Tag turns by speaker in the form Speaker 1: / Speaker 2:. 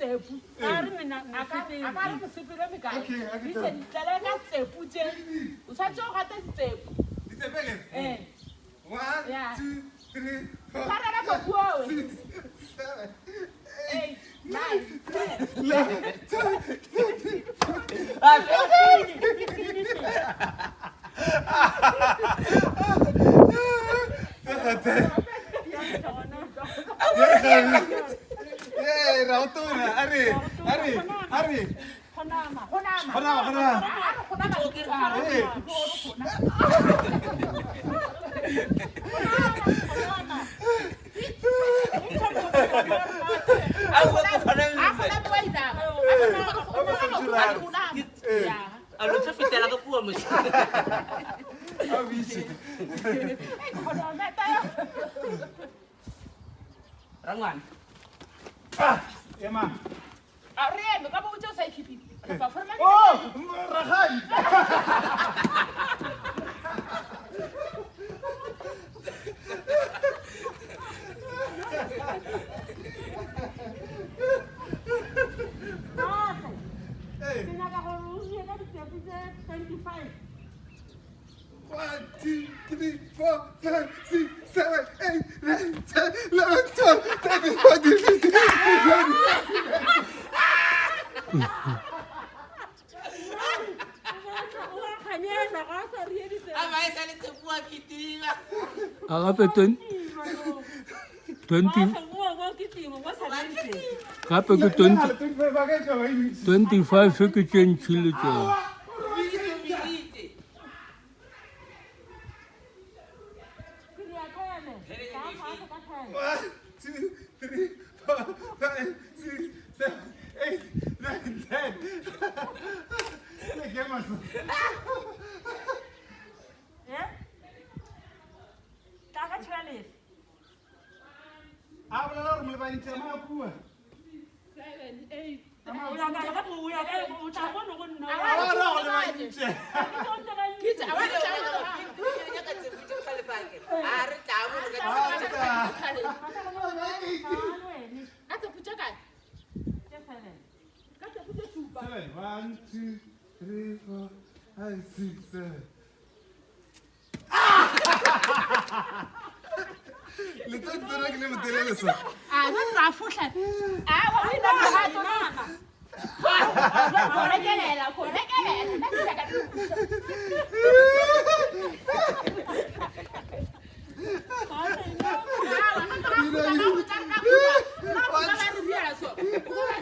Speaker 1: ditsepu
Speaker 2: A re mena
Speaker 1: a ka
Speaker 2: mosepele.
Speaker 1: a ka re mosepelo mekae
Speaker 3: Okay, a ke
Speaker 1: Ditse
Speaker 3: tla.
Speaker 1: ditlele ka tsepu tše o tshwanetse go gata ditsepu
Speaker 3: Ditsepele.
Speaker 1: ee
Speaker 3: One,
Speaker 1: Yeah.
Speaker 3: two, three, four,
Speaker 1: tshwarela kopuowe
Speaker 3: six, seven,
Speaker 1: eight nine ten
Speaker 3: 11, 12, 13, 14. Ee, ra o tona. A re, a re, a re.
Speaker 2: Go nama.
Speaker 1: go nama
Speaker 3: Go nama, go nama.
Speaker 1: A re go nama
Speaker 3: Ee.
Speaker 4: A go kgona
Speaker 1: a go nama wa inama a go nama
Speaker 3: Ee.
Speaker 4: A lo tlo fetela ka kua mos.
Speaker 3: A bitše.
Speaker 4: Rangwane.
Speaker 3: Ah, ema.
Speaker 1: A re eme ka bo o sa ikhipile re performa
Speaker 3: Oh, rakgadi.
Speaker 2: Gape.
Speaker 3: Ee.
Speaker 2: Ke nyaka gore o ye ka ditsepu tse 25.
Speaker 3: 1, 2, 3, 4, 5, 6, 7, 8, 9, 10, 11, 12, 13, 14, 15, 16.
Speaker 2: O a kganyela ga a sa rie ditsepu.
Speaker 4: A ba e sa le tsepua kitima.
Speaker 5: A gape 20 20 gape ke 20
Speaker 3: 25 ba ka e tla ba e ntši.
Speaker 5: 25 ke tše ntšhi le tšona.
Speaker 3: One, two, three, four, five, six, seven, eight, nine, ten. Le ke maso. A bolela gore molebantši a makua. A ra go lebantše.
Speaker 4: A re tla mo ka
Speaker 1: ka tsepu tše kae ka tsepu tše supa
Speaker 3: Seven. One, two, three, four, five, six, seven. Le tlo ntona ke le motelele so.
Speaker 1: a ba ra fohla a wa o ina mogato go rekelela go rekelela nna ke nyaka ke.